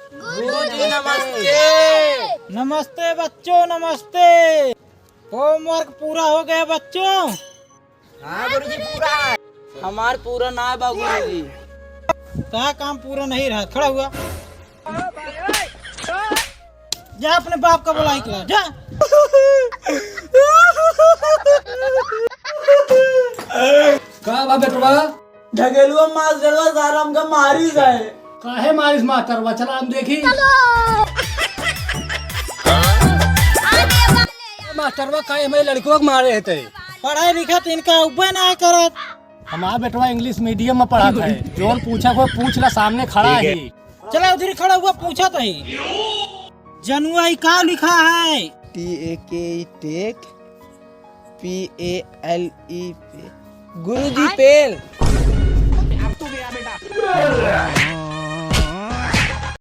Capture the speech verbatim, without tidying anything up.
गुरुजी नमस्ते। नमस्ते बच्चों, नमस्ते। होमवर्क पूरा हो गया बच्चों? हाँ गुरुजी, पूरा है। हमार पूरा ना बा गुरुजी। का काम पूरा नहीं रहा? खड़ा हुआ। जा अपने बाप का बुलाई के ला, जा। का बा बेटवा? ढगेलुआ मास्टरवा सारा हमका मारी जाए। काहे मारिस मास्टरवा? चला हम देखी। मास्टरवा काहे हमारे लड़कवा के मारे है ते? पढ़ाई लिखा तो इनका उब्बे ना करत। हमार बेटवा इंग्लिश मीडियम में पढ़त है। जोन पूछा को पूछ ला, सामने खड़ा ही। चला उधर खड़ा हुआ, पूछत ही। जनुआ, ई का लिखा है? T A K E, take, P A L E, पे। गुरुजी, पेल।